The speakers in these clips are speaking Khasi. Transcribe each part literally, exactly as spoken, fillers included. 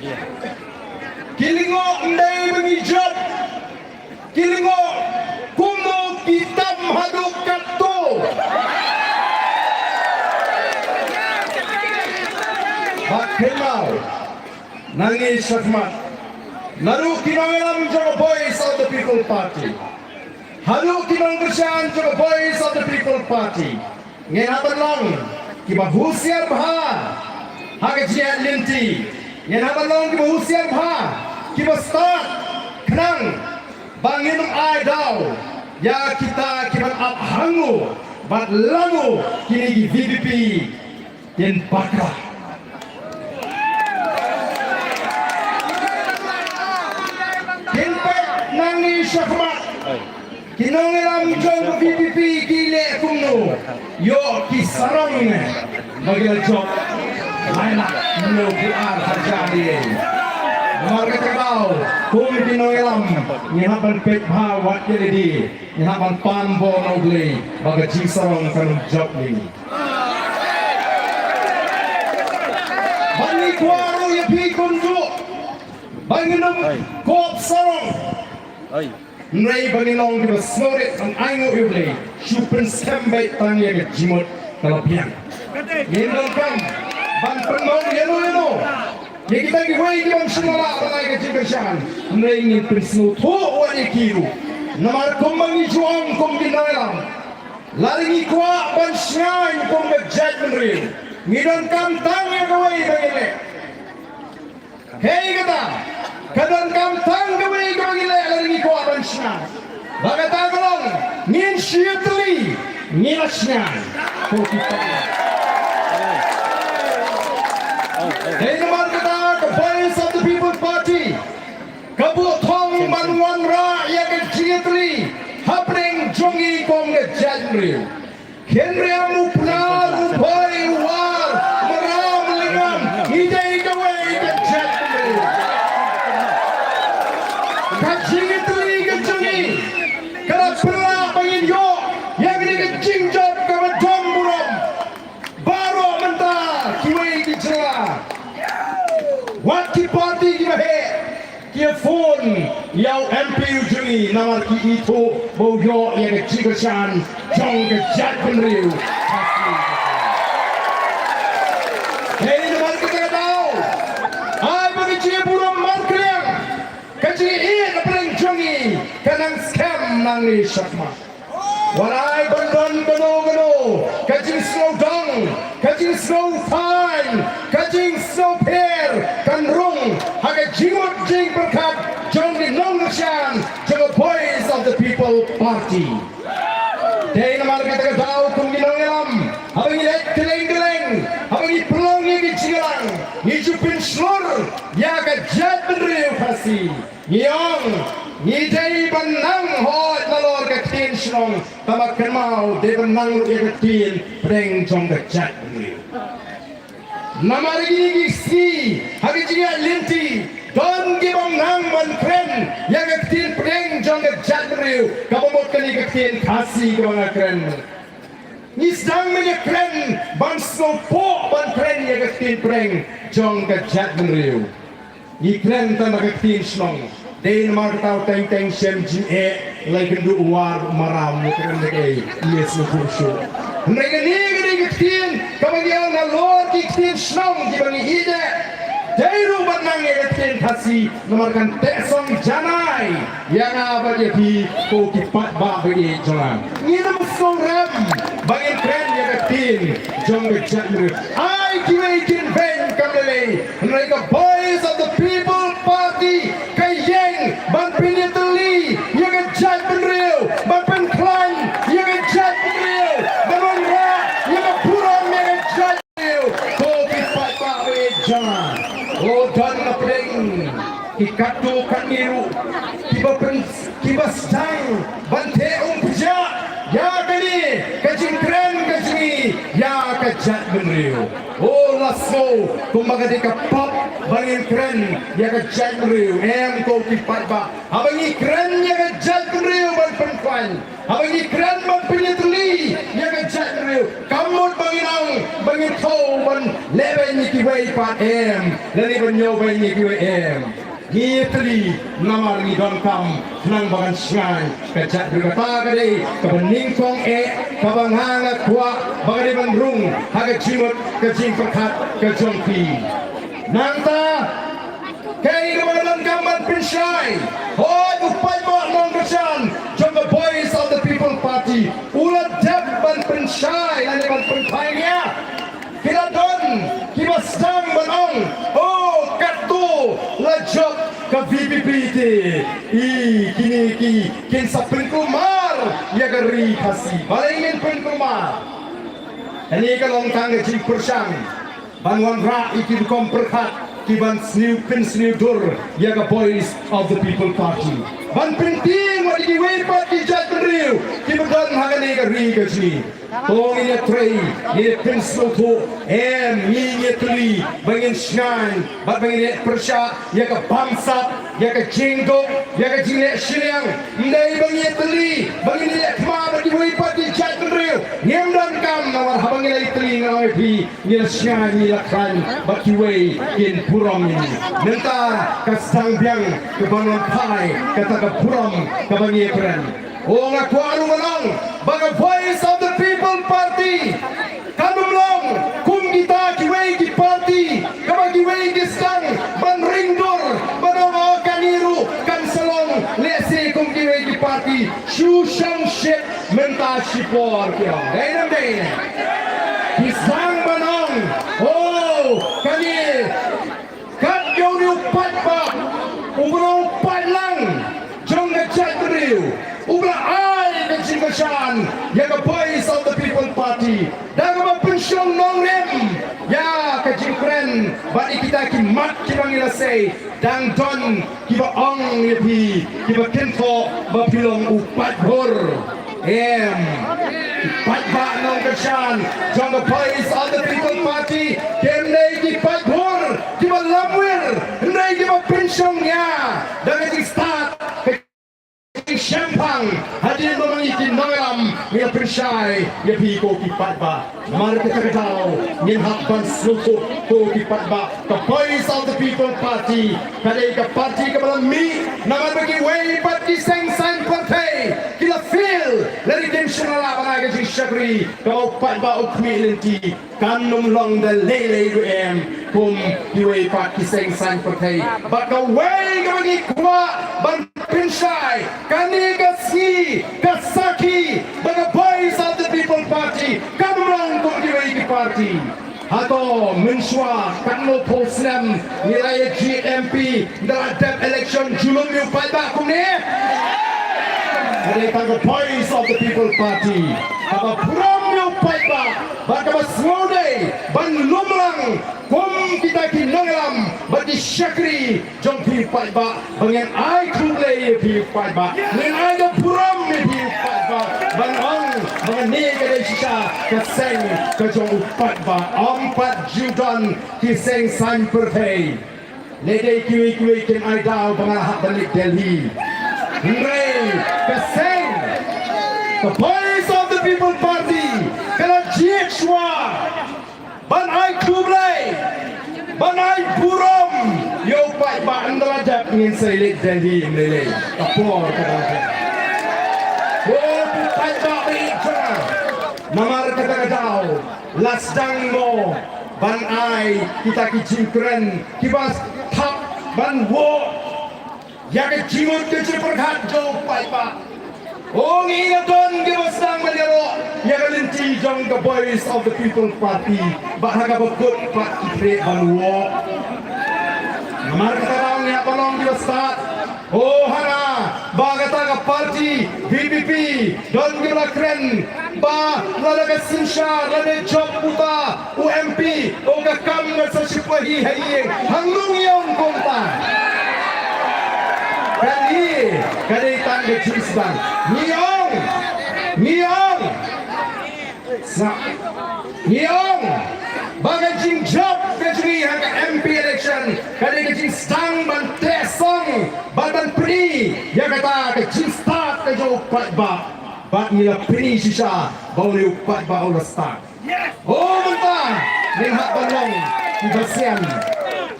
Ki lyngngoh ym dei ba ngi jop. Ki lyngngoh kumno ki tam haduh katto. Bad kynmaw, nangne shakhmat, naduh ki nongïalam jong ka Voice of the People Party, haduh ki nongkyrshan jong ka Voice of the People Party, ngin hap ban long kiba husiar bha ha ka jingïaid lynti. Ngin hap ban long kiba husiar bha, kiba stad, khnang ba ngin ym ai daw ïa kita kiban ap hangne bad langne kine ki V P P kin bakla. Kin peit nangne shakhmat. Ki nongïalam jong ka V P P ki leh kumno? Ïoh ki sarong ne ba ki la jop lai lak hynñiew phew ar hajar rial. Namar kata ka daw, kum ki nongïalam, ngin hap ban peit bha wat ïa lade, ngin hap ban pan bor na U Blei ba ka jingsarong kan ym jop ïa ngi. Ban ngi kwah ruh ïa phi kumjuh ba ngin ym kop sarong. Hynrei ba ngin long kiba sngewrit ban ainguh ïa U Blei, shu pynskhem beit tang ïa ka jingmut ka la biang. Ngim donkam ban pynmong ïano ïano ïa kita kiwei kiba ym shym la lah ban ai ka jingkyrshan. Hynrei ngin pynsngewthuh wat ïa ki ruh. Namar kumba ngi ju ong kum ki nongïalam, lada ngi kwah ban shngaiñ kum ka jaitbynriew, ngi donkam tang ïa kawei ba ngin leh. Hei kata, ka donkam tang kawei kaba ngi leh lada ngi kwah ban shna. Ba kata ka long, ngin shu ïatylli, ngi la shna. Ko ki pang. Dei namar kata ka Voice of the People Party ka buh thong ban wanrah ïa ka jingïatylli hapdeng jong ngi kum ka jaitbynriew. Khynriam u Pnar, u Bhoi, u War, Maram, Lyngngam, ngi dei kawei ka jaitbynriew. Ka jingïatylli ka jong ngi ka la pynlah ba ngin ïoh ïa kane ka jingjop kaba don burom. Baroh mynta kiwei ki jylla, wat ki party kiba heh, ki phone ïa u M P u jong ngi namar ki ithuh ba u ïoh ïa ka jingkyrshan jong ka jaitbynriew Khasi. Hei, namar kata ka daw, ai ba ka jingburom markylliang, ka jingïeit hapdeng jong ngi ka nang skhem nangne shakhmat. Wat ai ban don kano kano ka jingsngewdong, ka jingsngewthaiñ, ka jingsngewpher kan rung ha ka jingmut jingpyrkhat jong ki nongkyrshan jong ka Voice of the People Party. Dei namar kata ka daw kum ki nongïalam, haba ngi leit kylleng kylleng, haba ngi pynlong ïa ki jingïalang, ngi ju pynshlur ïa ka jaitbynriew Khasi. Ngi ong, ngi dei ban nang hoi nalor ka ktien shnong, tangba kynmaw dei ban nang ruh ïa ka ktien pdeng jong ka jaitbynriew. Namar ïa kine ki sngi ha ka jingïaid lynti, don ki bym nang ban kren ïa ka ktien pdeng jong ka jaitbynriew, kaba mut kane ka ktien Khasi kaba nga kren. Ngi sdang ban ïa kren, ban sngewpoh ban kren ïa ka ktien pdeng jong ka jaitbynriew. Ngi kren tang da ka ktien shnong. Dei namar kata u teng teng shem jingeh, lai kynduh u War Maram, ngi kren da kaei, ngi sngewthuh shuh. Hynrei kane ka dei ka ktien kaba ngi ong halor ki ktien shnong kiba ngi ïeit eh. Dei ruh ban nang ïa ka ktien Khasi, namar kan teh song janai ïa nga bad ïa phi ko ki paidbah ba ïeit jong nga. Ngin ym sngewrem ba ngin kren ïa ka ktien jong ka jaitbynriew. Ai kiwei kin beiñ kam lei lei, hynrei ka Voice of the People Party ka ïeng ban pynïatylli ïa ka jaitbynriew, ban pynkhlaiñ ïa ka jaitbynriew, ban wanrah ïa ka burom ïa ka jait ko ki paidbah ba ïeit jong nga. O don na pdeng ki katto katne ruh kiba pyn, kiba sdang ban theh umphniang ïa kane ka jingkren ka jong ngi ïa ka jaitbynriew. O la sngew kumba ka dei ka pop ba ngin kren ïa ka jaitbynriew, em ko ki paidbah. Haba ngi kren ïa ka jaitbynriew ban pynkhlaiñ, haba ngi kren ban pynïatylli ïa ka jaitbynriew, kam mut ba ngin ong Ngi thaw ban leh beiñ ïa kiwei pat em, lane ban ñiew beiñ ïa kiwei em. Ngi ïatylli namar ngi donkam khnang ba kan shngaiñ ka jaitbynriew. Kata ka dei kaba nyngkong eh kaba nga nga kwah ba ka dei ban rung ha ka jingmut ka jingpyrkhat ka jong phi. Nangta kaei kaba nga donkam ban pynshai, hooid u paidbah nongkyrshan jong ka Voice of the People Party u la dep ban pynshai lane ban pynphai ïa ki la don kiba sdang ban ong, oh, katto la jop ka VPP te. I, kine ki kin sa pynkulmar ïa ka ri Khasi. Balei ngin pynkulmar? Kane ka long tang ka jingpyrshang ban wanrah ïa ki rukom pyrkhat ki ban sniew pynsniew dur ïa ka Voice of the People Party. Ban pyntieng wat ïa kiwei pat ki jaitbynriew kiba don ha kane ka ri ka jong ngi. To ngin ïatrei, ngin ïapynsngewthuh, em, ngin ïatylli ba ngin shngaiñ bad ba ngin ïapyrshah ïa ka bamsap, ïa ka jingduk, ïa ka jingleh shiliang. Ym dei ba ngin ïatylli ba ngin ïaleh thma bad kiwei pat ki jaitbynriew. Ngim donkam, namar haba ngi la ïatylli, nga ong ïa phi, ngi la shngaiñ, ngi la khlaiñ bad kiwei kin burom ïa ngi. Mynta ka sdang biang kaban wan phai kata ka burom kaba ngi ïakren. Oh, nga kwah ruh ban ong ba ka Voice of the People Party kan ym long kum kita kiwei ki party kaba kiwei ki sdang ban ring dur ban ong, oh, kane ruh kan sa long lehse kum kiwei ki party. Shu shongshit mynta shipor ki ong. Dei ne ym dei ne? Ki sdang ban ong, oh, kane kat ïa une u paidbah uba long u paidlang jong ka jaitbynriew, uba la ai ka jingkyrshan ïa ka Voice of the People Party da kaba pynshong nongrim ïa ka jingkren bad ïa kita ki mat kiba ngi la sei. Dang don kiba ong ïa phi, kiba kynthoh ba phi long u paidbhur. Em, ki paidbah nongkyrshan jong ka Voice of the People Party kim dei ki paidbhur kiba lamwir, hynrei kiba pynshong ïa da ka jingstad, ka jingshemphang. Hadien ba ma ngi ki nongïalam ngi la pynshai ïa phi ko ki paidbah. Namar kata ka daw ngin hap ban sngewthuh ko ki paidbah, ka Voice of the People Party ka dei ka party kaba la mih namar ba kiwei pat ki seng saiñ pyrthei ki la fail lane kim shym la lah ban ai ka jingshakri kaba u paidbah u khmih lynti. Kan ym long da lei lei ruh em kum kiwei pat ki seng saiñ pyrthei. Bad kawei kaba ngi kwah ban pynshai kane ka sngi ka sakhi ba ka Voice of the People Party kam long kum kiwei ki party. Hato mynshuwa katno phew snem ngi la ïa jied MP, ngi la dep election, ju lum ïa u paidbah kumne? Ka dei tang ka Voice of the People Party kaba burom ïa u paidbah bad kaba sngewdei ban lum lang kum kita ki nongïalam bad ki shakri jong phi paidbah, ba ngin ai khublei ïa phi paidbah, ngin ai da burom ïa phi paidbah, ban ong ba kane ka dei shisha ka seng ka jong u paidbah. Ym pat ju don ki seng saiñ pyrthei. Lehse kiwei kiwei kin ai daw ba nga la hap ban leit Delhi. Hynrei ka seng ka Voice of the People Party ka la jied shuwa ban ai khublei, ban ai burom ïa u paidbah. Ynda la dep ngin sa leit Delhi, ym lei lei, ka por ka dang dep. Ko u paidbah ba ïeit jong nga, namar kata ka daw la sdang mo ban ai kita ki jingkren kiba thap ban wad ïa ka jingmut ka jingpyrkhat jong u paidbah. O, ngi la don kiba sdang ban ïaroh ïa ka lynti jong ka Voice of the People Party, bad ha kaba kut pat ki treh ban wad. Namar kata ka daw ngi hap ban long kiba stad. O, hana ba kata ka party VPP don kiba la kren ba lada ka synshar lada jop uta u MP, o, ka kam ka sa shipahi ha ïing. Hangno ngi ong kumta? Kane ka dei tang ka jingsdang. Ngi ong, ngi ong, sa, ngi ong ba ka jingjop ka jong ngi ha ka MP election ka dei ka jingsdang ban teh song bad ban pyni ïa kata ka jingstad ka jong u paidbah. Bad ngi la pyni shisha ba une u paidbah u la stad. O mynta ngin hap ban long kiba sian.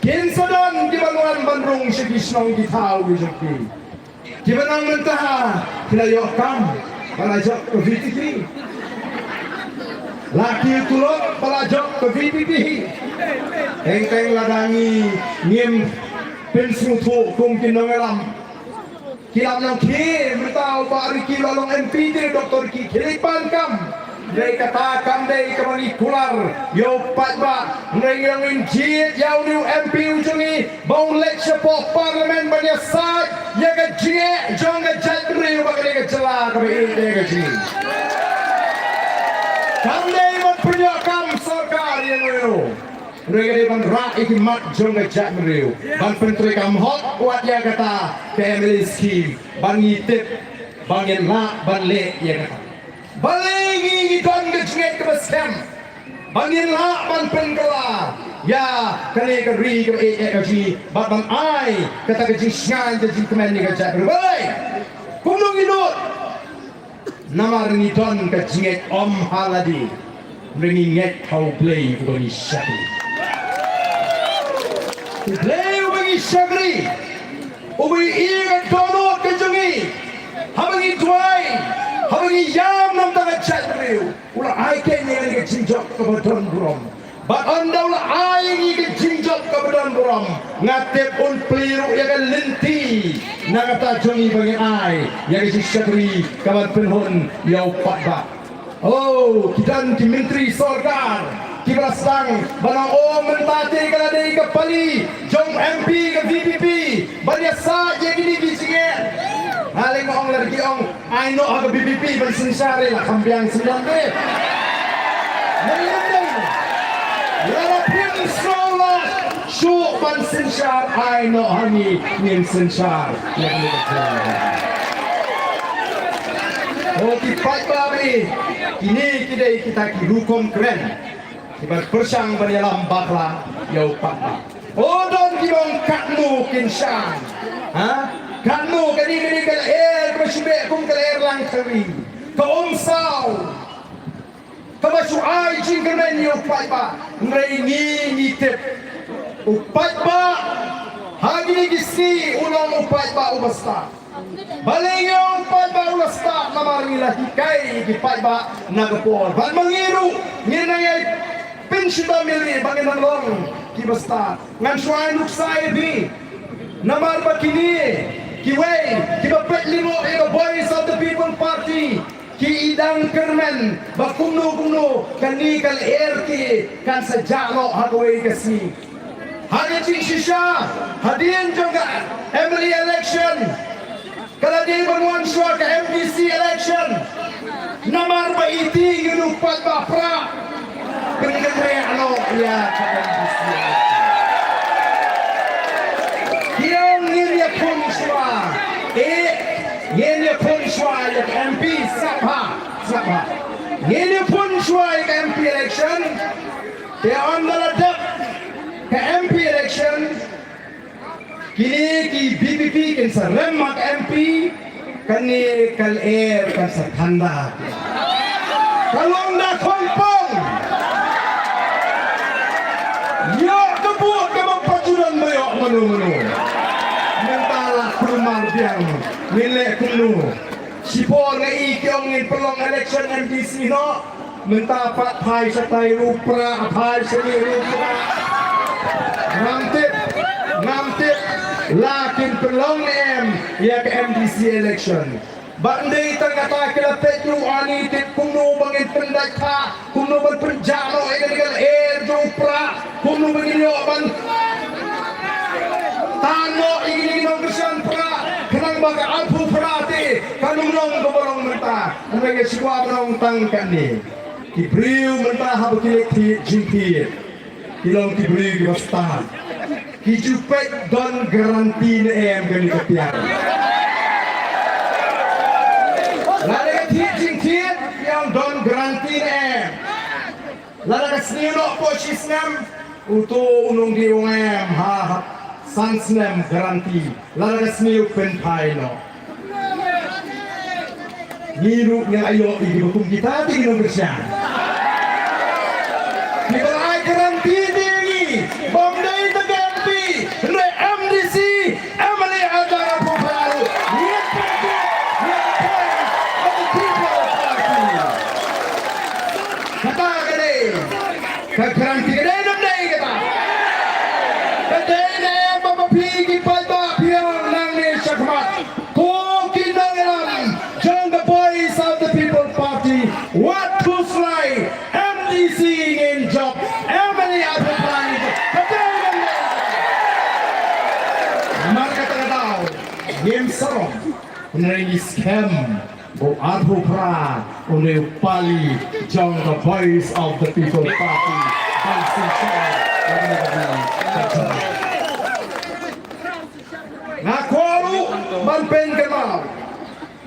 Kin sa don kiba wan ban rung sha ki shnong ki thaw ki jong ki. Kiba nang mynta ki la ïoh kam ba la jop ka V P P. La ki tulop ba la jop ka V P P. Teng teng lada ngi ngim pynsngewthuh kum ki nongïalam. Ki lam nang ki mynta u Bah Ricky la long M P te, Doctor Ricky, ki leit pan kam. Dei kata kam dei kaba ngi kular ïa u paidbah. Ngi ïa ngin jied ïa u new M P u jong ngi ba un leit shapoh Parliament ban ïasaid ïa ka jingeh jong ka jaitbynriew ba ka dei ka jylla kaba ïeit ïa ka jingim. Kam dei ban pynïoh kam sorkar ïa u. Hynrei ka dei ban rah ïa ki mat jong ka jaitbynriew ban pyntreikam hok wat ïa kata ka M L A scheme ban ngi tip ba ngin lah ban leh ïa kata. Balei ngi ngi don ka jingngeit kaba skhem ba ngin lah ban pynkylla ïa kane ka ri kaba ïeit ïa ka jong ngi bad ban ai kata ka jingshngaiñ ka jingkmen ïa ka jaitbynriew? Balei? Kumno ngi nud? Namar ngi don ka jingngeit ym ha lade, hynrei ngi ngeit ha U Blei uba ngi shakri. U Blei uba ngi shakri, uba ïohi ïa ka dohnud ka jong ngi, haba ngi duwai, haba ngi ïam na ka bynta ka jaitbynriew, u la ai ïa ngi ka jingjop kaba don burom. Bad ynda u la ai ïa ngi ka jingjop kaba don burom, nga tip un plie ruh ïa ka lynti na ka bynta jong ngi ba ngin ai ïa ka jingshakri kaban pynhun ïa u paidbah. Oh, ki don ki myntri sorkar kiba la sdang ban ong, oh, mynta te ka la dei ka pali jong M P ka V P P ban ïasaid ïa kine ki jingeh. Nga lei nga ong, lada ki ong, ai noh ha ka V P P ban synshar, la kham biang sngewdon te. Lada phim sngew lah shuh ban synshar, ai noh ha ngi, ngin synshar. O ki paidbah, kine ki dei kita ki rukom kren kiba pyrshang ban ïalam bakla ïa u paidbah. O don kiba ong katno kin shang. Ha? Katno kane, kane ka lyer kaba shu beh kum ka lyer Langthari, ka um saw, kaba shu ai jingkyrmen ïa u paidbah. Hynrei ngi ngi tip u paidbah ha kine ki sngi u long u paidbah uba stad. Balei ngi ong paidbah u la stad? Namar ngi la hikai ïa ki paidbah na ka por. Bad ma ngi ruh ngin nang ïai pynshitom ïa lade ba ngin nang long kiba stad. Ngan shu ai nuksa ïa phi. Namar ba kine kiwei kiba peit lyngngoh ïa ka Voice of the People Party ki i dang kyrmen ba kumno kumno kane ka lyer te kan sa jah noh ha kawei ka sngi. Ha ka jingshisha, hadien jong ka M L A election, ka la dei ban wan shuwa ka M D C election. Namar ba iti ngi u paidbah Prah, pynkynriah noh ïa ka M D C election. Ki ong ngin ïakhun shuwa, eh, ngin ïakhun shuwa ïa ka M P, sngap bha, sngap bha. Ngin ïakhun shuwa ïa ka M P election. Te ynda la dep ka M P election, kine ki V P P kin sa rem ha ka M P, kane ka lyer kan sa thanda. Ka long da khongpong. Ïoh ka vote kaba pat ju don ba ïoh mano mano. Mynta la kulmar biang. Ngin leh kumno? Shipor nga i ki ong ngin pynlong election M D C noh. Mynta pat phai shatai ruh Prah, phai shane ruh Prah. Ngam tip, ngam tip la kin pynlong ne em ïa ka M D C election. Bad ym dei tang kata, ki la peit ruh, ani tip kumno ba ngin pyndait kha, kumno ban pynjah noh ïa ka lyer jong u Prah, kumno ba ngin ïoh ban tan noh ïa kine ki nongkyrshan Prah, khnang ba ka arphew Prah te kan ym long kaba long mynta. Hynrei nga shu kwah ban ong tang kane. Ki briew mynta haba ki leit thied jingthied, ki long ki briew kiba stad. Ki ju peit don guarantee ne em kane ka tiar. Lada ka thied jingthied, ki ong don guarantee ne em. Lada ka sniew noh hapoh shi snem, uto u nongdie u ong em, ha, ha, san snem guarantee. Lada ka sniew pynphai noh. Ngi ruh ngi la ïoh ïa kiba kum kita te ki nongkyrshan. Ki ba la ai guarantee ïa ngi ba ym dei tang ka M P, hynrei M D C, M L A, arhajar arphew phra ruh ngin pynjop ïa ka Voice of the People Party. Kata ka dei ka guarantee, ka dei ne ym dei kata? Ka dei ne em ba phi ki paidbah phi ong nangne shakhmat, ko ki nongïalam jong ka Voice of the People Party, wat khuslai, M D C ngin jop, M L A arphew phra ngin jop. Ka dei ne ym dei? Namar kata ka daw ngim sarong, hynrei ngi skhem ba u arphew phra un dei u pali jong ka Voice of the People Party ban synshar ïa kane ka jingïalang. Nga kwah ruh ban pynkynmaw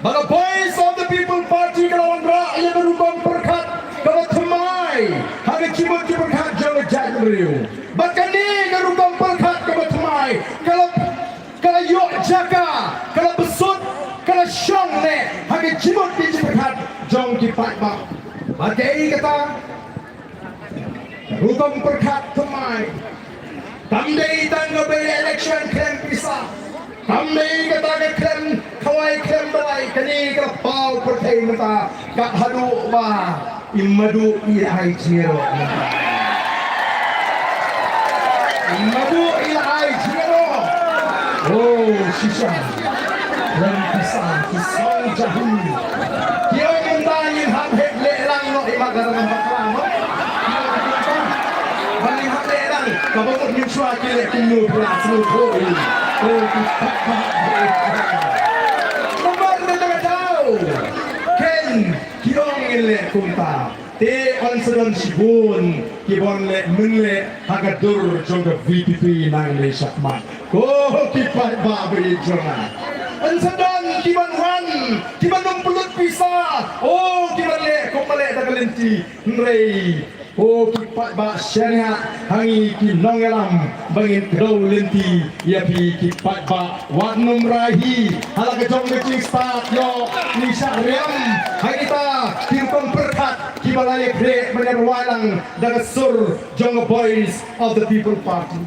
ba ka Voice of the People Party ka la wanrah ïa ka rukom pyrkhat kaba thymmai ha ka jingmut jingpyrkhat jong ka jaitbynriew. Bad kane ka rukom pyrkhat kaba thymmai ka la, ka la ïoh jaka, ka la bsut, ka la shong ne ha ka jingmut ka jingpyrkhat jong ki paidbah. Bad kaei kata, rukom pyrkhat thymmai kam dei tang ka by-election khlem pisa, kam dei kata ka khlem khawai khlem balai. Kane ka paw pyrthei mynta ka haduh ba i madu i ai jingïaroh. I madu i ai jingïaroh. Oh, shisha. Khlem pisa ki song jahi. Ki ong mynta ngin hap heh leh lang noh i mat ka rang bakla noh. Ba ngin hap leh lang. Kaba mut ngin shuwa ki leh kumno pla snu thoi. Oh, ki pha pha. Namar kata ka daw, ken ki ong ngin leh kumta. Te yn sa don shibun ki ban leh mynleh ha ka dur jong ka V P P nangne shakhmat. Ko ki paidbah ba ïeit jong nga, yn sa don ki ban wan, ki ban ym pynlut pisa, oh, ki ban leh kumba leh da ka lynti. Hynrei, oh, ki paidbah, shaniah ha ngi ki nongïalam ba ngin kdew lynti ïa phi ki paidbah. Wat nym rai hi ha la ka jong ka jingstad, ïoh ngi shah riam ha kita ki rukom pyrkhat kiba la ïakhreh ban ïarwai lang da ka sur jong ka Voice of the People Party.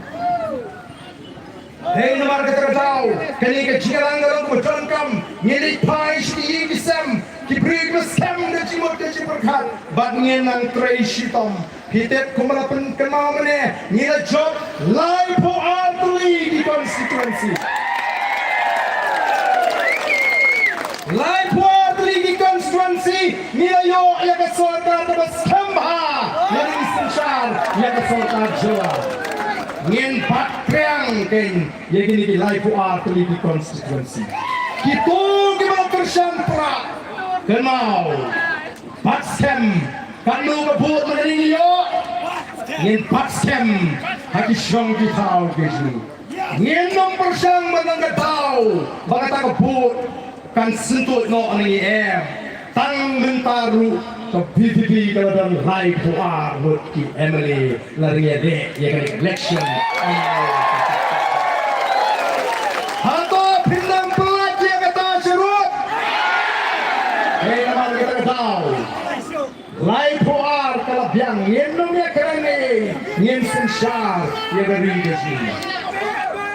Hei, namar kata ka daw, kane ka jingïalang ka long kaba donkam. Ngin ïa phai sha ki ïing ki sem, ki briew kiba skhem da jingmut ka jingpyrkhat, bad ngin nang trei shitom. Phi tip kumba la pynkynmaw mynne, ngi la jop laiphew ar tylli ki constituency. Laiphew ar tylli ki constituency, ngi la ïoh ïa ka sorkar kaba skhem bha, ngi synshar ïa ka sorkar jylla. Ngin bat priang kein ïa kine ki laiphew ar tylli ki constituency. Kito kiba la kyrshan prah, kynmaw, bat skhem. Katno ka vote ma ngi ïoh, ngin bat skhem ha ki shong ki thaw ki jong ngi. Ngin ym pyrshang ban long ka daw ba kata ka vote kan syntuid noh na ngi, em. Tang mynta ruh ka V P P ka la don laiphew ar ngut ki M L A la rung ïaleh ïa ka election. Hato phin nang pyllait ïa kata shuh ruh? Hei, namar kata ka daw, laiphew ar ka la biang, ngin ym ïakren ei, ngin synshar ïa ka ri ka jong ngi.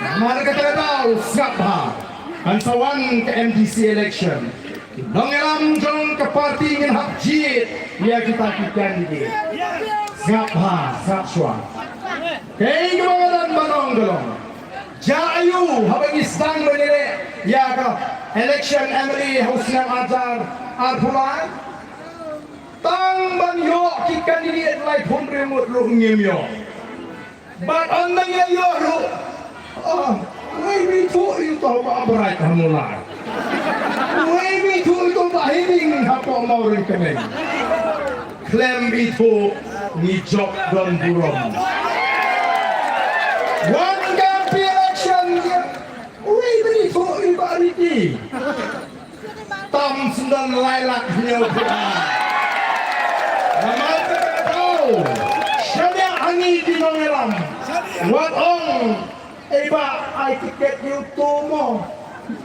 Namar kata ka daw, sngap bha, kan sa wan ka M D C election. Nongïalam jong ka party ngin hap jied ïa kita ki candidate. Sngap bha, sngap shuwa. Kaei kaba nga don ban ong ka long, jia aiu haba ngi sdang ban ïaleh ïa ka election M L A ha u snem arhajar arphew lai? Tang ban ïoh ki candidate laiphew hynriew ngut ruh ngim ïoh. Bad ynda ngi la ïoh ruh, ah, wei, wei, ithuh ito ba bright ha Mawlai. Wei, wei, ithuh ito ba hiding hapoh Mawryngkneng. Khlem ithuh ngi jop don burom. Wan ka M P election, wei, wei, ithuh i Bah Ricky. Tam sendang lai lak hynñiew phew. Namar kata ka daw, shaniah ha ngi ki nongïalam, wat ong, ei bah, ai tiket ïa uto mo.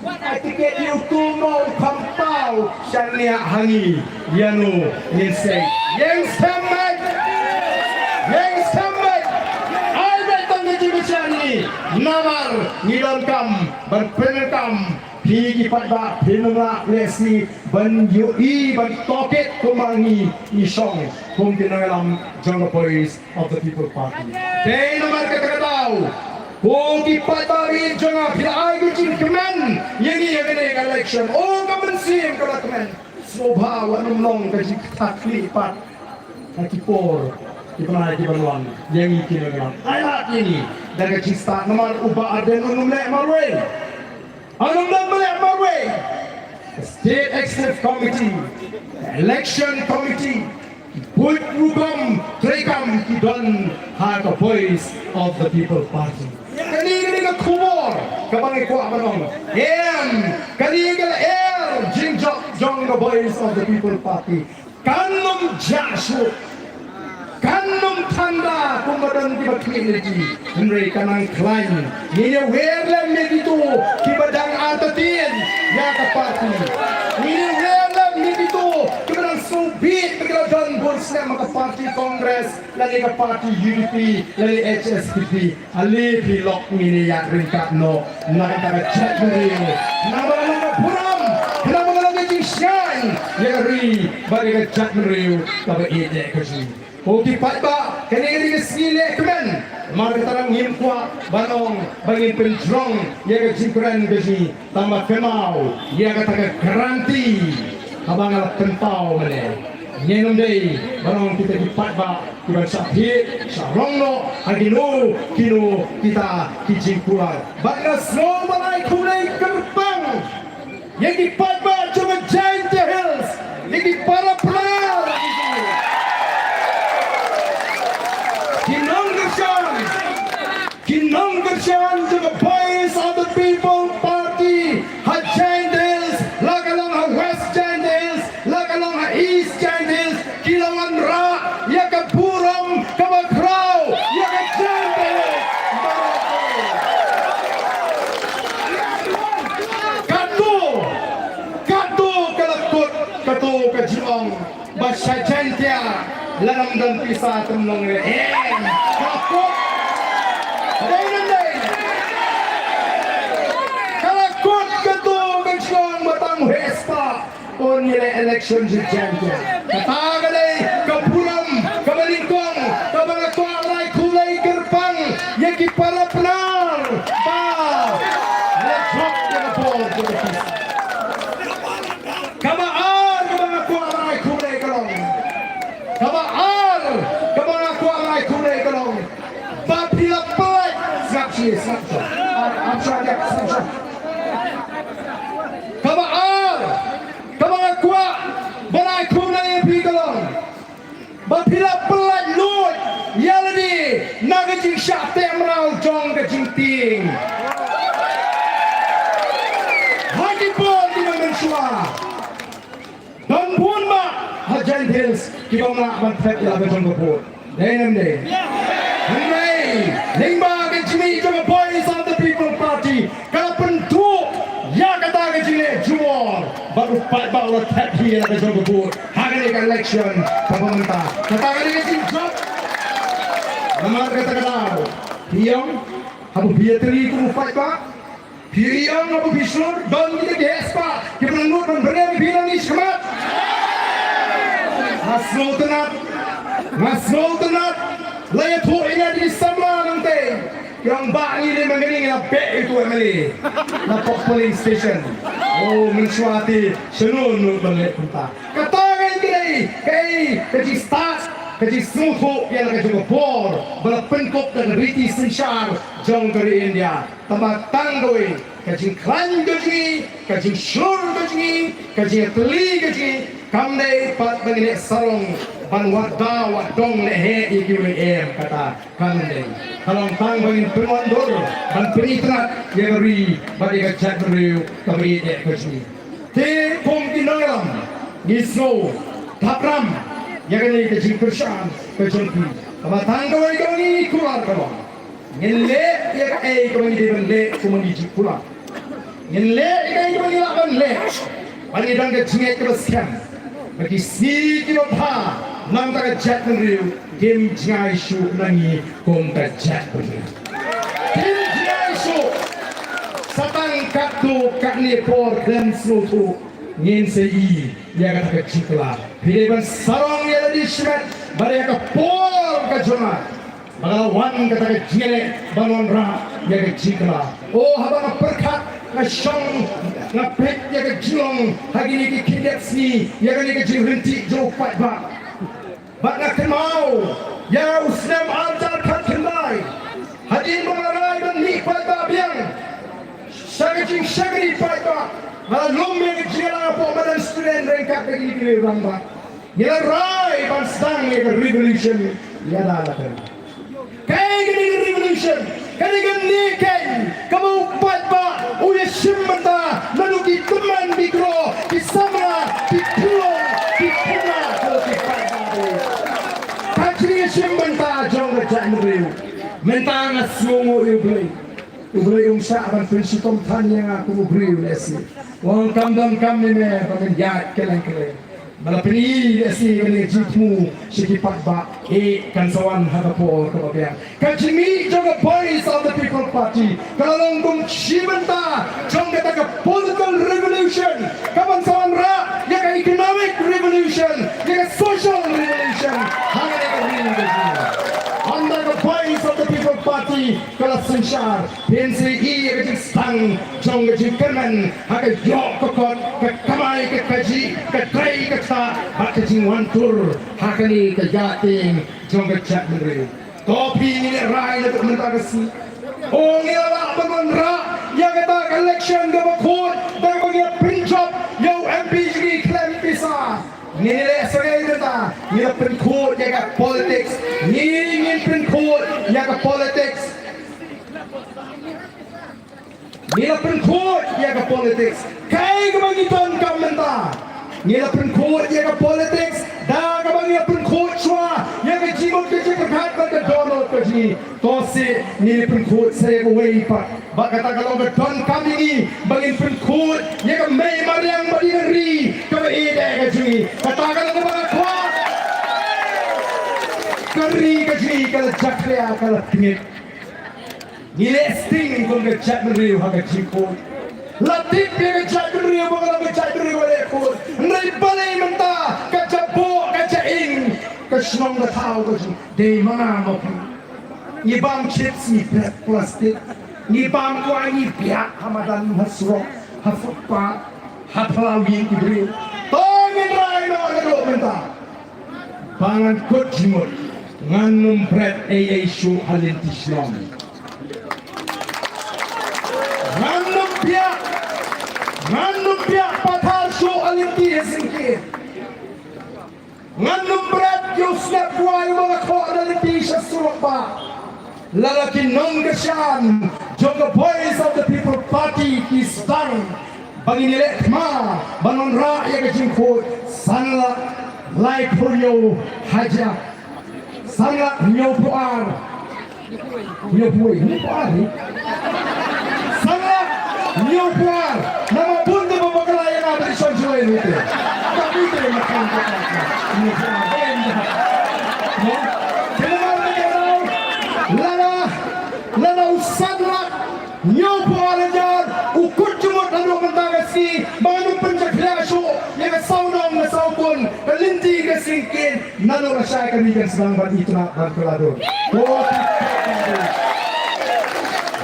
Ai tiket ïa uto mo u kham paw. Shaniah ha ngi ïano ngin sei. Ïeng skhem beit. Ïeng Namar ngi donkam ban pyndonkam, phi ki paidbah phin ym lah lehse ban ïohi ban tohkit kumba ngi ngi shong kum ki nongïalam jong ka Voice of the People Party. Te namar kata ka daw, ko ki paidbah ri jong nga, phi la ai ka jingkmen ïa ngi ïa kane ka election. O ka mynsiem ka la kmen. Sngewbha wat nym long ka jingkthah khlieh pat ha ki por ki bnai ki ban wan ïa ngi ki nongïalam. Ai lad ïa ngi da ka jingstad namar u Bah Ardent un ym leh marwei. Un ym leh marwei. State Executive Committee, Election Committee, buit rukom treikam ki don ha ka Voice of the People Party. Kane, kane ka khubor kaba ngi kwah ban ong. Em, kane ka lyer jingjop jong ka Voice of the People Party. Kan ym jah shuh. Kan ym thanda kumba don kiba khmih lynti. Hynrei kan nang khlaiñ. Ngin ïa wer lem ïa kito kiba dang artatien ïa ka party. Ngin ïa wer lem ïa kito kiba dang sngewbit ba ki la don bun snem ha ka party Congress, lane ka party U D P, lane H S P D P. Ale phi lok, ngin ïa ïaid ryngkat noh na ka bynta ka jaitbynriew. Namar ka burom, namar ka jingshngaiñ ïa ka ri bad ïa ka jaitbynriew kaba ïeit ka jong ngi. Ko ki paidbah, kane ka dei ka sngi lehkmen. Namar kata ngim kwah ban ong ba ngin pynjrong ïa ka jingkren ka jong ngi. Tang ba kynmaw ïa kata ka guarantee kaba nga la pynpaw mynne. Ngin ym dei ban ong kita ki paidbah kiban shah thied shah rong noh ha kino kino kita ki jingkular. Bad nga sngew ban ai khublei kyrpang ïa ki paidbah jong ka Jaintia Hills, ïa ki para pynïaid, ki nongkyrshan, ki nongkyrshan jong ka Voice of the People Party ha Jaintia Hills, la ka long ha West Jaintia Hills, la ka long ha East Jaintia Hills, ki la wanrah ïa ka burom kaba khraw ïa ka Jaintia Hills. Kato, kato ka la kut kato ka jingong ba sha Jaintia lada ym don pisa te ym long re. Em, ka la kut. Dei ne ym dei? Ka la kut kato ka jingong ba tang heh spah un ïaleh election sha Jaintia. Kata ka dei ka burom kaba nyngkong kaba nga kwah ban ai khublei kyrpang ïa ki para pynïaid ba la jop ïa ka bor jong ka pisa. Kaba ar kaba nga kwah ban ai khublei ka long. Kaba ar kaba nga kwah ban ai khublei ka long ba phi la pynlait. Sngap shi, sngap shi. Ap sha, ap sha. Kaba ar kaba nga kwah ban ai khublei ïa phi ka long ba phi la pynlait lut ïa lade na ka jingshah teh mraw jong ka jingtieng. Ha ki por kiba mynshuwa don bun bha ha Jaintia Hills kiba ym lah ban thep ïa la ka jong ka vote. Dei ne ym dei? Hynrei lyngba ka jingmih jong ka Voice of the People Party ka la pynduh ïa kata ka jingleh jubor bad u paidbah u la thep hi ïa la ka jong ka vote ha kane ka election kaba mynta. Kata ka dei ka jingjop. Namar kata ka daw phi ong haba phi ïatylli kum u paidbah, phi ong haba phi shlur, don kita ki heh spah kiba nang nud ban byrngem ïa phi nangne shakhmat. Nga sngewtynnat, nga sngewtynnat. La ïathuh ïa nga da ki samla nangtei. Ki ong, "Bah, ngi leh ma ngi, ngi la beh ïa uto u M L A na Pok polling station." Oh, mynshuwa te shano nud ban leh kumta? Kata ka dei kaei, ka jingstad, ka jingsngewthuh ïa la ka jong ka bor ba la pynkup da ka riti synshar jong ka ri India. Tangba tang kawei ka jingkhlaiñ ka jong ngi, ka jingshlur ka jong ngi, ka jingïatylli ka jong ngi kam dei pat ba ngin leh sarong ban wad da wad dong leh heh ïa kiwei, em, kata kam dei. Ka long tang ba ngin pynwandur ban pynitynnad ïa ka ri bad ïa ka jaitbynriew kaba ïeit ka jong ngi. Te kum ki nongïalam ngi sngew thapram ïa kane ka jingkyrshan ka jong phi. Kaba tang kawei kaba ngi kular ka long, ngin leh ïa kaei kaba ngi dei ban leh kum ngi jingkular. Ngin leh ïa kaei kaba ngi lah ban leh ban ïa don ka jingngeit kaba skhem ba ki sngi kiba bha na ka bynta ka jaitbynriew kim jngai shuh na ngi kum ka jaitbynriew. Kim jngai Katto katne por khlem sngewthuh ngin sa ïohi ïa kata ka jingkylla. Phi dei ban sarong ïa lade shimet bad ïa ka por ka jong nga ba ka la wan kata ka jingïaleh ban wanrah ïa ka jingkylla. O haba nga pyrkhat nga shong nga peit ïa ka jinglong ha kine ki khyndiat sngi ïa kane ka jingryntih jong u paidbah. Bad nga kynmaw ïa u snem arhajar khatkhyndai hadien ba nga la rai ban mih paidbah biang sha ka jingshakri paidbah, nga la lum ïa ka jingïalang hapoh madan student ryngkat bad kine ki rangbah. Ngi la rai ban sdang ïa ka revolution ïa da la ka. Kaei kane ka revolution? Kane kane keiñ kaba u paidbah u ïashim bynta naduh ki tymmen ki kro, ki samla, ki pulong, ki khynnah, ko ki paidbah. Ka jingïashim bynta jong ka jaitbynriew. Mynta nga sngewnguh ïa U Blei. U Blei um shah ban pynshitom than ïa nga kum u briew lehse. U ong kam don kam ne me ba men ïaid kylleng kylleng. Ba la pyni lehse ïa kane ka jingthmu sha ki paidbah, eh, kan sa wan ha ka por kaba biang. Ka jingmih jong ka Voice of the People Party ka la long kum shi bynta jong kata ka political revolution kaban sa wanrah ïa ka economic revolution, ïa ka social revolution. Ha kane ka ri ka jong ngi, ynda ka Voice of the People Party ka la synshar, phin sa ïohi ïa ka jingsdang jong ka jingkyrmen ha ka ïoh ka kot, ka kamai ka kajih, ka trei ka ktah bad ka jingwan tur ha kane ka ïaid tieng jong ka jaitbynriew. To phi, ngi lehrai naduh mynta ka sngi. O ngi la lah ban wanrah ïa kata ka election kaba khuid da kaba ngi ïa pynjop ïa u M P jong ngi khlem pisa. Ngi leh sa kaei mynta? Ngi la pynkhuid ïa ka politics. Ngi, ngin pynkhuid ïa ka politics. Ngi la pynkhuid ïa ka politics. Kaei kaba ngi donkam mynta? Ngi la pynkhuid ïa ka politics da kaba ngi la pynkhuid shuwa ïa ka jingmut ka jingpyrkhat bad ka dohnud ka jong ngi. To seh, ngi la pynkhuid sa ïa kawei pat. Bad kata ka long ka donkam ïa ngi ba ngin pynkhuid ïa ka mei mariang bad ïa ka ri kaba ïeid ka jong ngi. Kata ka long kaba nga kwah. Ka ri ka jong ngi ka la jakhlia, ka la tngit. Ngi leh sting kum ka jaitbynriew ha ka jingkhuid. La tip ïa ka jaitbynriew ba ka long ka jaitbynriew ba leh khuid. Hynrei balei mynta ka jaboh ka jaing ka shnong ka thaw ka jong ngi dei ma nga ma phi? Ngi bam chips, ngi phet plastik, ngi bam kwai, ngi biak ha madan, ha surok, ha footpath, ha phyllaw ïing ki briew. To ngin rai noh naduh mynta ba ngan kut jingmut, ngan ym bret ei ei shuh ha lynti shnong. Ngan ym biak, ngan ym biak pathar shuh ha lynti ha syngkien. Ngan ym bret ïa u snep kwai uba nga khoh na lynti sha surok bah. Lada ki nongkyrshan jong ka Voice of the People Party ki sdang ba ngin ïaleh thma ban wanrah ïa ka jingkhuid, san lak laiphew hynñiew hajar, san lak hynñiewphew ar, hynñiewphew, hynñiewphew ar hi. San lak hynñiewphew ar. Namar bun te ba bakla ïa nga ba dei shan shuwai ruh te. Ka bun te ma kan ka ka. Hynñiewphew ar. Em da. Mo? Te namar kata ka daw, lada, lada u san lak hynñiewphew ar hajar u kut jingmut naduh mynta ka sngi ba ngin pynjakhlia shuh ïa ka saw nong ka saw khun, ka lynti ka syngkien, naduh lashai ka ri kan sdang ban itynnad ban kylla dur. Ko,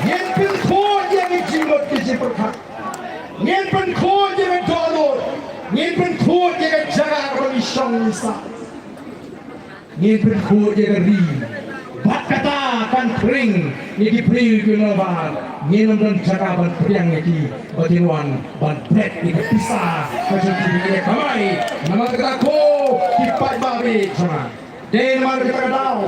ngin pynkhuid ïa ki jingmut ki jingpyrkhat. Ngin pynkhuid ïa ka dohnud. Ngin pynkhuid ïa ka jaka kaba ngi shong ngi sah. Ngin pynkhuid ïa ka ri. Bad kata kan pyrshang ïa ki briew ki nongbar. Ngin ym don jaka ban pdiang ïa ki ba kin wan ban bret ïa ka pisa ka jong ki ba ngi kamai. Namar kata ko ki paidbah ba ïeit jong nga, dei namar kata ka daw,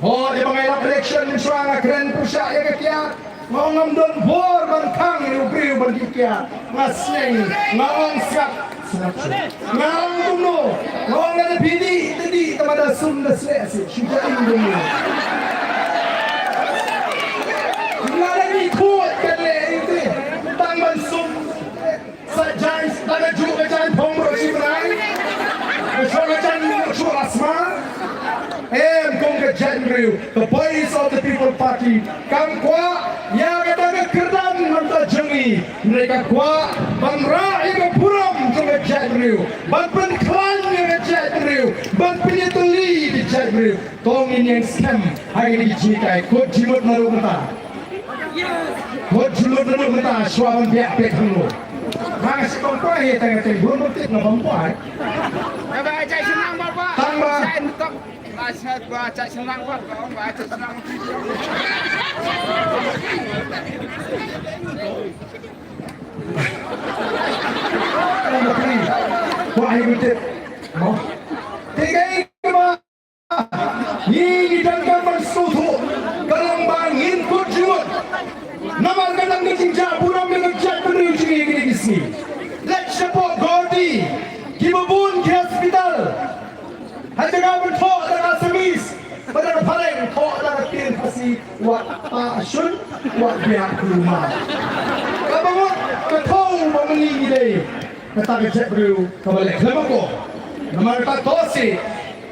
hooid, ïa ba nga ïalap election mynshuwa nga kren pyrshah ïa ka kiad. Nga ong ngam don bor ban khang ïa u briew ban dih kiad. Nga sneng, nga ong sngap, sngap shuh. Nga ong kumno? Nga ong lada phi dih, te dih, tangba da sum da sleh seh, shu jia ing kumno. Nga la dih khuid ka leh ing te, tang ban sum. Sa jaiñ, da ka juh ka jaiñ phong baroh shi bnai. Ka shuwa ka jaiñ baroh shuwa la sma. Em, kum ka jaitbynriew, ka Voice of the People Party kam kwah ïa kata ka kyrdan mynta jong ngi Hynrei ka kwah ban rah ïa ka burom jong ka jaitbynriew, ban pynkhlaiñ ïa ka jaitbynriew, ban pynïatylli ïa ka jaitbynriew. To ngin ïeng skhem ha kine ki jinghikai. Khot jingmut naduh mynta. Khot jingmut naduh mynta shuwa ban biang pek hangno. Nga shu kong kwah ïa tang tang bun bun tip nga bam kwah. Tang ba. Kwah ïa bun tip. Mo. Te kaei kaba Ngi, ngi donkam ban sngewthuh ka long ba ngin kut jingmut. Namar ka dang ka jingjah burom ïa ka jaitbynriew jong ngi kine ki sngi. Leit shapoh Guwahati, kiba bun ki hospital, ha jaka ban thoh da ka Assamese bad da ka Phareng, thoh da ka ktien Khasi, wat pah shun, wat biang kulmar. Kaba ngut ka thaw ba ma ngi ngi dei kata ka jaitbynriew kaba leh khlem akor. Namar kata to seh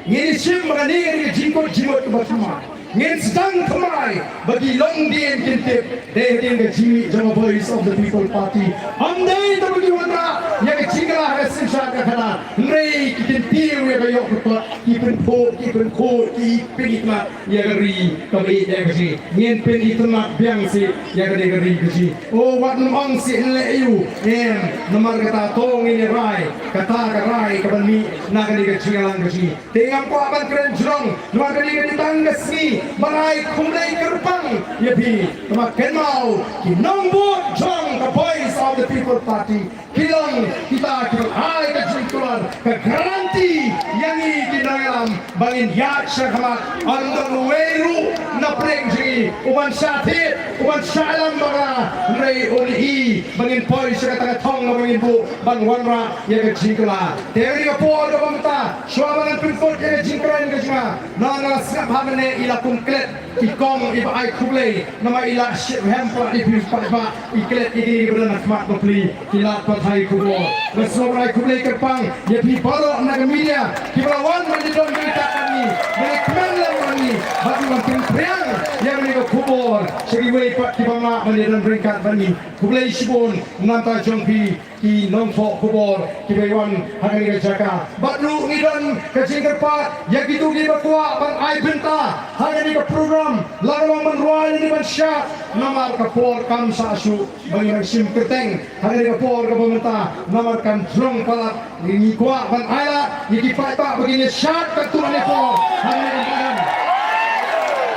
ngin ïa shim ba kane ka dei ka jingkut jingmut kaba thymmai. Ngin sdang thymmai ba ki longdien kin tip dei hadien ka jingmih jong ka Voice of the People Party. Ym dei tang ba ki wanrah ïa ka jingkylla ha ka synshar ka khadar, hynrei ki kyntiew ïa ka ïoh ka kot, ki pynkhuid, ki pynkhuid, ki pynitynnad ïa ka ri kaba ïeit ïa ka jong ngi. Ngin pynitynnad biang seh ïa kane ka ri ka jong ngi. O, wat nym ong seh leh aïu, em, namar kata to ngin ïa rai kata ka rai kaban mih na kane ka jingïalang ka jong ngi. Te ngam kwah ban kren jrong, namar kane ka dei tang ka sngi ban ai khublei kyrpang ïa phi. Te ma kynmaw, ki nongbud jong ka Voice of the People Party ki long kita kiba ai ka jingkular, ka guarantee ïa ngi ki nongïalam ba ngin ïaid shakhmat. Ym don uwei ruh na pdeng jong ngi uban shah thied, uban shah ïalam bakla, hynrei un i ba ngin poi sha kata ka thong kaba ngin buh ban wanrah ïa ka jingkylla. Te ha kane ka por kaba mynta, shuwa ba ngan pynkut ïa ka jingkren ka jong nga, nga la sngap ha mynne i la kum klet ki kong iba ai khublei, namar i la shim hem pat ïa phi pat ba i klet ïa kine kiba don ha khmat bapli. Ki lad pathai khubor. Nga sngewbha ban ai khublei kyrpang ïa phi baroh na ka media kiba la wan ban ïadon ryngkat bad ngi, ban ïakmen lem bad ngi, bad ban pynphriang ïa kane ka khubor sha kiwei pat kiba ym lah ban ïadon ryngkat bad ngi. Khublei shibun na ka bynta jong phi ki nongthoh khubor kiba wan ha kane ka jaka. Bad ruh ngi don ka jingkyrpad ïa kito kiba kwah ban ai bynta ha kane ka program, la ka long ban rwai lane ban shad, namar ka por kam sah shuh ba ngin nang shim kyrteng ha kane ka por kaba mynta, namar kan jrong palat. Ngi kwah ban ailad ïa ki paidbah ba kin ïa shad katto katne por ha kane ka program.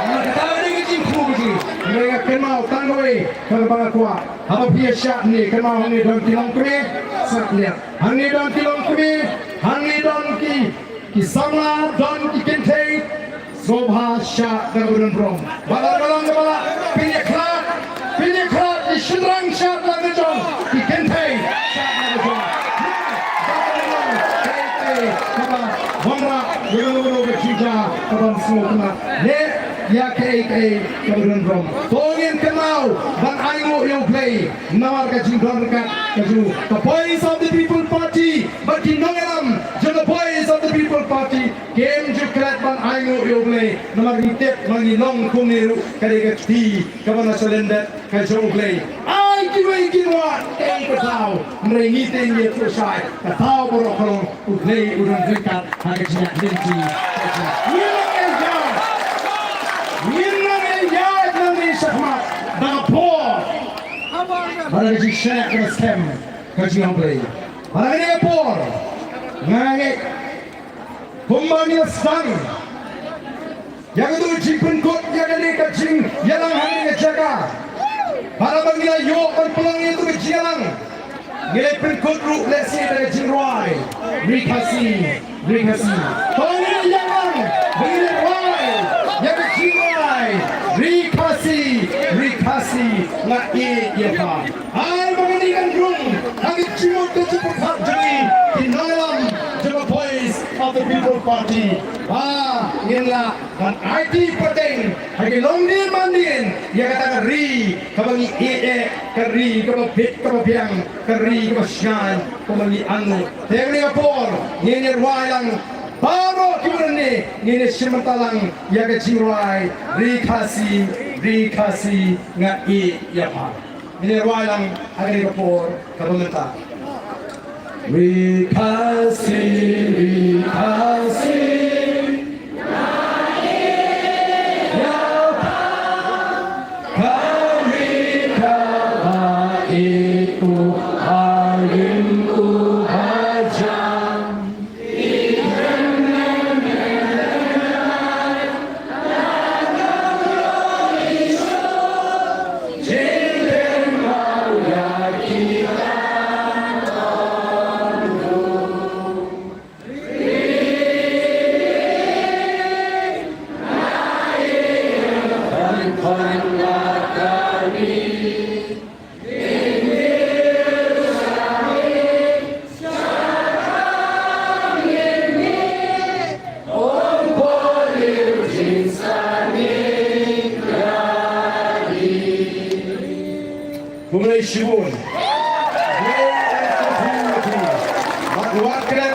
Namar kata ka dei ka jingthmu ka jong ngi. Hynrei nga kynmaw tang kawei kaba nga kwah, haba phi ïa shad hangne, kynmaw hangne don ki longkmie, sngap lem. Hangne don ki longkmie, hangne don ki, ki samla, don ki kynthei, sngewbha shad da kaba don burom. Bad la ka long kaba lah, phin ïa khlad, phin ïa khlad, ki shynrang shad la ka jong, ki kynthei shad la ka jong. Bad la ka long kaei kaei kaba wanrah ïa kano kano ka jingjia kaba ym sngewtynnat, ne ïa kaei kaei kaba don burom. To ngin kynmaw ban ainguh ïa U Blei namar ka jingdon ryngkat ka jong ka Voice of the People Party bad ki nongïalam jong ka Voice of the People Party. Kim ju klet ban ainguh ïa U Blei namar ngi tip ma ngi long kumne ruh ka dei ka kti kaba na shalyndet ka jong U Blei. Ai kiwei kin wad kaei ka daw, hynrei ngi te ngi ïathuh shai ka daw baroh ka long U Blei u don ryngkat ha ka jingïaid lynti. Ngin nang ïaid, ngin nang ïaid nangne shakhmat da ka por bad da ka jingshaniah kaba skhem ka jong U Blei. Bad ha kane ka por nga ngeit kumba ngi la sdang ïa kato ka jingpynkut ïa kane ka jingïalang ha kane ka jaka. Bad haba ngi la ïoh ban pynlong ïa kato ka jingïalang, ngi la pynkut ruh lehse da ka jingrwai Ri Khasi, Ri Khasi. To ngin ïalang ba ngin rwai ïa ka jingrwai Ri Khasi, Ri Khasi nga ïeit ïa pha. Ai ba kane kan rung ha ka jingmut ka jingpyrkhat jong ngi ki nongïalam jong ka Voice of the People Party. Ba ngin lah ban aiti pateng ha ki longdien mandien ïa kata ka ri kaba ngi ïeit eh, ka ri kaba bit kaba biang, ka ri kaba shngaiñ kaba ngi angnud. Te ha kane ka por ngin ïa rwai lang baroh kiba don ne, ngin ïa shim bynta lang ïa ka jingrwai Ri Khasi, Ri Khasi nga ïeit ïa pha. Ngin ïa rwai lang ha kane ka por kaba mynta. Ri Khasi, Ri Khasi, ïa ka ri kaba ïeit u harim u hajan. Khublei shibun. Bad wat kren